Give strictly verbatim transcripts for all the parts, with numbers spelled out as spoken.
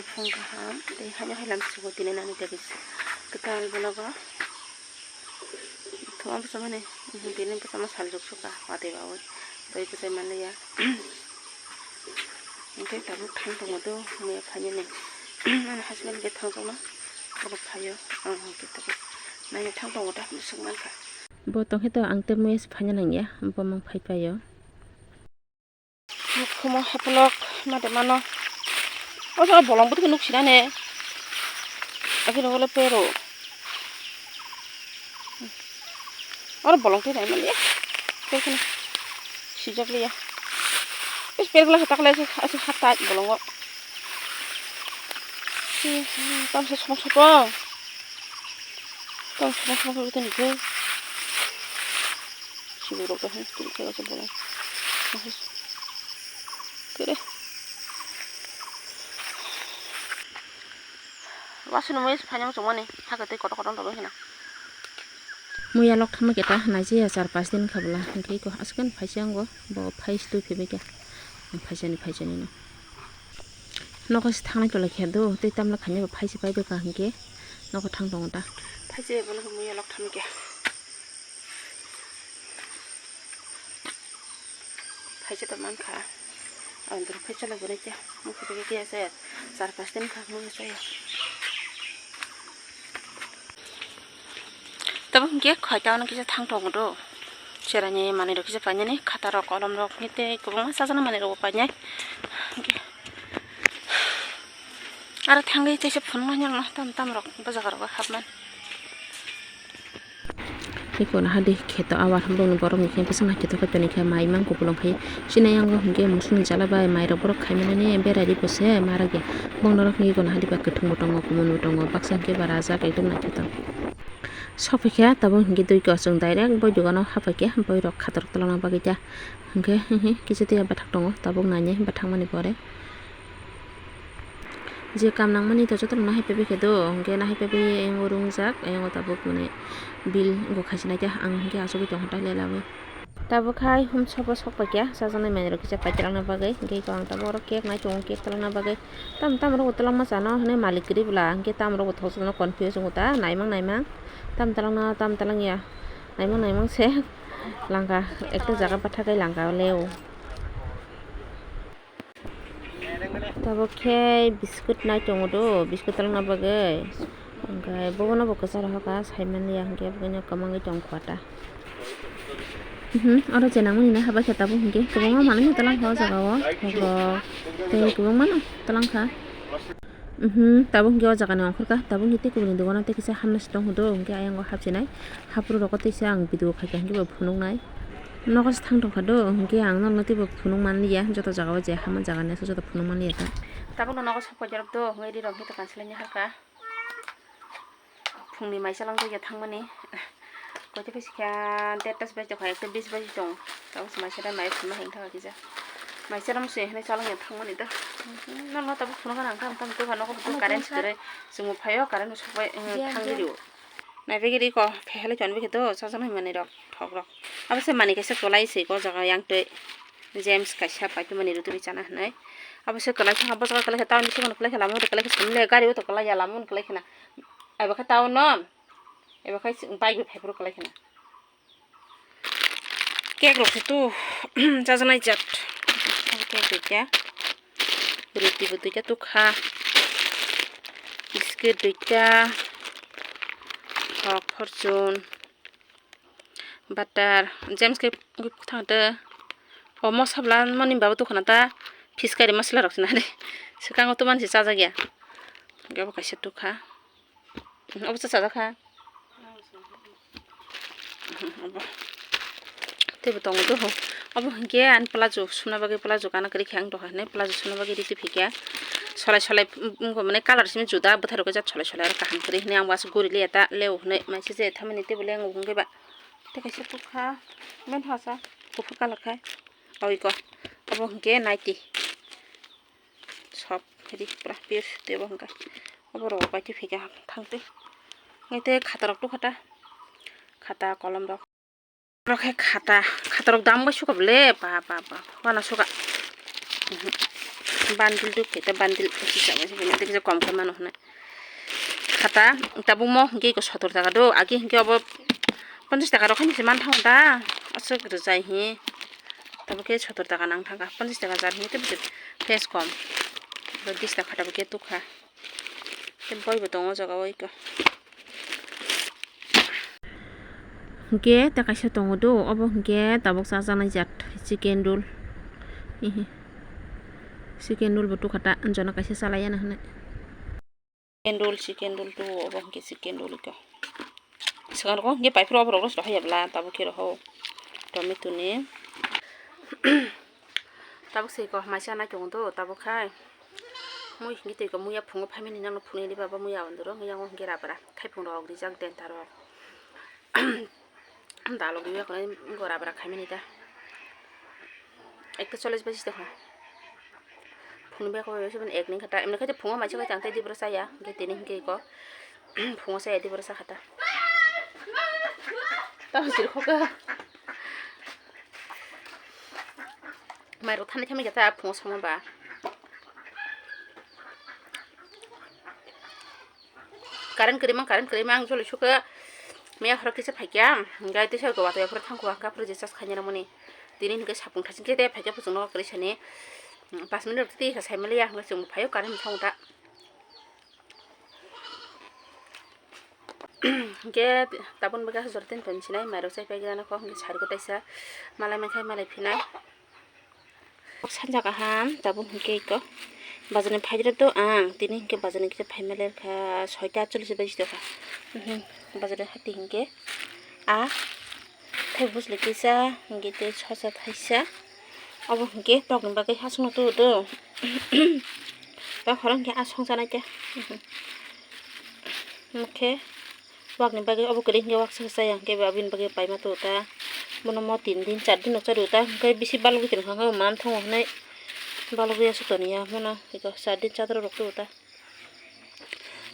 Phung kaham tei haiba hailam sugo tini nani tebis kwtal bologo. Thuma bwsa mani tini bwsa ma sal rok suka watwi bawi tei bwsai manliya. Hwnkhe tabuk thang tongo do muya phainani. Ani husband khe thangjakno abo phaio ang hwnkhe tabuk naina thang tongo da hinwi swk mankha. Bo tongkhe to ang tei muya se phaina nangya bo mang phai paio. Mukhumo hapulok mate mano. O jaga bolong bwtwi nuk sinane. Akhirok le pero. Oro bolong twi naimani. Tei kheno sijak liya. Is per glass tak lai asi hata bolongo. Tamsa somok sopong. Tamsa somok sopong tini khe. Sibu rok bai hwn tini khe bolong. Kere. Wasunu mui phaina muchungmani hake tei kotor kotor rogwi hwnna. Muya lok thamma keta naijaya char pas din khabla hwnkhe iko aswkhe phaisa ango bo phai twi phaibai kha. Phaisani phaisani no. Nogo se thangnai tolai khe do tei tamla khaina bo phaisa pai bai kha hwnkhe nogo thang tongo ta. Phaisa bai bono muya lok thamma khe. Phaisa to mankha. Ang doro phaisa lai bonai khe. Mukhe phaikhe khe se char pas din kha mui chaya. Tabo hwnkhe khoi ta ono kisa thang tongo do. Cherani manwi rok kisa painani khata rok kolom rok hwnkhe tei kwbangma sajana manwi rok bo painai. Aro thangwi teisa phunuknai nang tam tam rok bo jaga rok hapmani. Tei kono hadi kheto awa borokni khe bwswk naithotok khe toni khe mai mang kupulung khai sinai yango hwnkhe musukni jala bai mairok borok khaimani berai ripose marak ya bongnorok hwnkhe kono hadi bai kwthwng bo tongo kumun bo tongo baksa hwnkhe bara jak ekdom naithotok. Sokphaikha tabuk hwnkhe dui kochwng direct boi dogano haphaikha boirok khator tolongna bagwi ta hwnkhe kisa tei bathak tongo tabuk nainai bathakmani pore. Je kam nangmani to jotono nahai paibai khe do, hwnkhe nahai paibai ayang o rungjak, ayang o tabuk mane bill wngkha khaisa naikhe ang hwnkhe achugwi tongkha tailai lagwi. Tabuk hai humsobo sok paikha, chajaknai manwirok kisa paitwlangna bagwi, hwnkhe eko ang tabuk oro cake nai tongo, cake twlangna bagwi. Tamo tamo rokbo twlangma chano hwnwi malik kwrwi bwla, hwnkhe tamo rokbo thokjakno confuse wngo ta, naimang naimang. Tamo twlangna, tamo twlangya, naimang naimang se langka, ekta jaga bathakgwi langka leo. Tabuk khe biscuit nai tongo do, biscuit twlangna bagwi. Hwnkhe bobono bo kwcharo hoka saimanliya, hwnkhe bwkhano kwmangwi tongkha ta. Mhm, oro je nangmani na habai khe tabuk hwnkhe kwbangma manwi no twlang kha o jaga o, thok rok tei kwbangma no twlang kha. Mhm, tabuk hwnkhe o jaga ni ongkhorkha, tabuk hwnkhe tei kubuni dogano tei kisa hamya se tong kha do, hwnkhe ayang o hapchinai. Haphuru rogo teisa ang video khaikha hwnkhe bo phunuknai. Nogo se thang tongkha do, hwnkhe ang nokno teibo phunuk manliya, joto jaga o je hama jaga ni aswk joto phunuk manliya ta. Tabukno nogo sok paijak rok do, hwnkhe ri rok hwnkhe kansalai ni halka. Phungni mai chalangjakya thangmani. Koito phi sikha, dead tas bai tongkha, ekta bis bai tong. Tabuk se mai chalai mai phunukna hwnkhe thangkha kisa. Mai chalam se hwnwi chalangya thangmani do. Nokno tabuk phunukha nang tam tam tokha nogo current se kwrwi. Chwngbo phaio, current bo sokbai thangwi rio. Naibagwi rikho phehelai tonwi khe do chajaknai manwi rok thok rok. Abo se manwi kaisa kwlai se o jaga yang twi James kaisa paitwi manwi rutwi chana hinwi. Abo se kwlai thangkha bwskango kwlai khe town bisingo kwlai khe lama o kwlai khe samle gari o to kwlai ya lama o kwlai khena. Abo khe town no abo khe bike bai phaiphuru kwlai khena. Cake rok se tu chajaknai jat. Cake duita, ruti bo duita tukha, biscuit duita, thok, fortune, butter, James khe thangte. Omo sabla mani baba tukha na ta fish curry masala rok se nari. Swkango to mansi chajakya. Abo kaisa tukha. Obo cha chajakha. Obo. Teibo tongo doho. Obo hinkhe ani palazzo sumna bagwi palazzo gana kwrwi khe ang doha hinwi palazzo sumna bagwi riti phikya. Solai solai wngkha mane colour simi juda bwthai rok jat solai solai aro kaham kwrwi hinwi ang bo aswk guri liya ta leo hinwi maisa je thamani teibo lengwi wngwi ba. Tei kaisa tukha ben hasa kuphur colour khai. Oiko obo hinkhe naiti. Sop hidi pura pure tebo hwnkha. Obo rogo pai twi phikha thangtwi. Ngai tei khata rok tukha ta. Khata kolom rok. Oro khe khata, khata rok dam bai suka bole ba ba ba. Wana suka. Mhm. Bundle duk khe ta bundle kisa kisa kom khe mano hwnwi. Khata tabuk mo hwnkhe iko sotor taka do, agi hwnkhe obo ponchas taka rok haino se man thango da, aswk rwjai hi. Tabuk khe sotor taka nang thangkha, ponchas taka jar hwnkhe tei bwswk fresh kom. Abo dis taka khata bo khe tukha. Tei boi bo tongo o jaga o iko. Hwnkhe tei kaisa tongo do, obo hwnkhe tabuk chajaknai jat chicken roll. Hihi. Chicken roll bo tukha ta, jono kaisa chalai ya na hwnwi. Chicken roll, chicken roll to, obo hwnkhe chicken roll khe. Swkang rogo hwnkhe paipor oborok rosto hai ya bwla, tabuk khe roho. Tomato ni. Tabuk se ko maisa nai tongo do, tabuk khai. Mui hwnkhe twi ko muya phungo phaimani nang phunui di baba muya andro, muya hwnkhe rabra. Khai phung rok rijak den taro. Dalok riwi akhonai gora bwra khaimani ta. Ekta chollish baji tongkha. Phunukbai khe ekni khe ta, emni khe phungo maisa khe tang tei diboro chaya, hwnkhe tini hwnkhe iko phungo chaya diboro chakha ta. Tamo chirikhokha. Mairok thani thani khe ta phungo songma ba. Current kwrwi mang, current kwrwi mang, joli sukhe. Miya horo kisa phaikya, gai tisa go watwi phuru thangkho, hwnkha phuru je charge khaina nangmani. Tini hwnkhe sapung thasing khe tei phaikya, puchung nogo kwrwi sani. Pas minute rok tei saimaliya, hwnkhe chwng phaio current thang ta. Hwnkhe tabun bagwi aswk jora tei tong sinai, mairok chai paigwlano kok hwnkhe sarikho taisa, malai mankhe malai phinai. Sanja kaham, tabuk hwnkhe iko bazarni phaidrop do ang, tini hwnkhe bazarni kisa phaima lerkha, soita chollish baji tongkha. Mhm, bazarni hati hwnkhe a thai bujli kisa, hwnkhe tei sosa thaisa, obo hwnkhe tokni bagwi hasongno tuo do. Tei horo hwnkhe a songsa naikhe, mhm, hwnkhe. Wakni bagwi obo kwrwi hwnkhe waksa chaya hwnkhe aboni bagwi paima tuo ta. Bono mo tin din char din no chario ta, hwnkhe bisi balogwi tongkha, hwnkhe bo manthongo hwnwi balogwi aswk toniya, bono eko char din chadra rok tuo ta.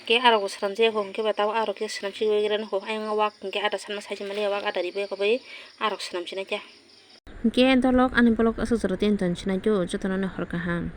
Hwnkhe arokbo swnamjaya kho, hwnkhe ba tabuk arokhe swnamsi waigra nukho. Ayang wak hwnkhe ada sanma saisi maliya, wak ada ribai kho bai arok swnamsi naikha. Hwnkhe dolok ani vlog aswk jora tei tong sinai do, jotono no hor kaham.